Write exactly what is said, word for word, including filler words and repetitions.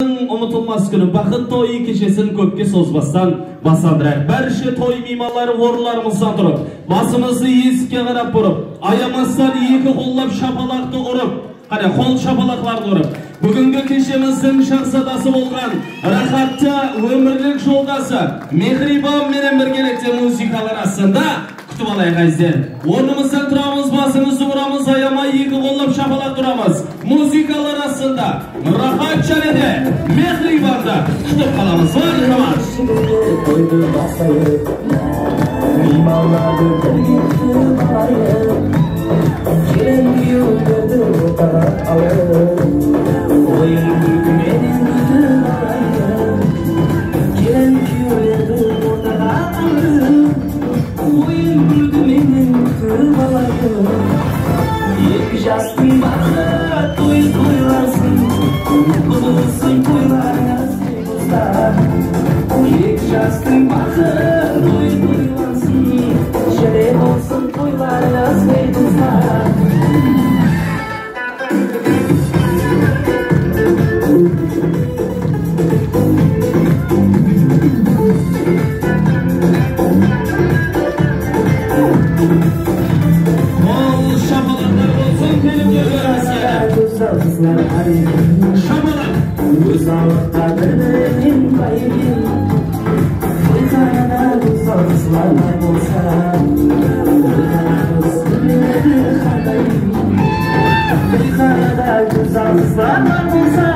Umıtılmas kúni, baxıt toyı keshesin kópke sozbastan baslandırayıq. Bárshe toy miymanları orınlarımızdan turıp, basımızdı esikke qarap burıp, ayamastan eki qollap shapalaqtı urıp, qáne, qol shapalaqların urıp, búgingi keshemizdiń shahzadası bolǵan, Rahattı ómirlik joldası Mehriyban menen birgelikte muzıkalar astında kútip alayıq, ázizler. Ornımızdan turamız, basımızdı uramız, ayamay eki qollap shapalaq turamız. Muzıkalar astında Rahat jáne de Mehriybandı kútip qalamız. Barshama. Toydı baslayıq, miymanlardı birge kútip alayıq. Kelin kúyewlerdi ortaǵa alayıq, oyın kúlki menen kútip alayıq. Kelin kúyewlerdi ortaǵa alayıq. Oyın kúlki menen kútip alayıq. Eki jastıń baxıt toyı toylansın, qutlı bolsın toylarıńız, ey dostlar. Eki jastıń baxıt toyı toylansın, jáne bolsın toylarıńız, ey dostlar. Qol shapalaqlar bolsın, kelip kelgen askarlar. Shapalaq. Óz alıqqa bir-birinen bayıl. Toyxanada gózzal qızlar bolsa, toyxana qız gúlleri qanday. Toyxanada gózzal qızlar bolsa,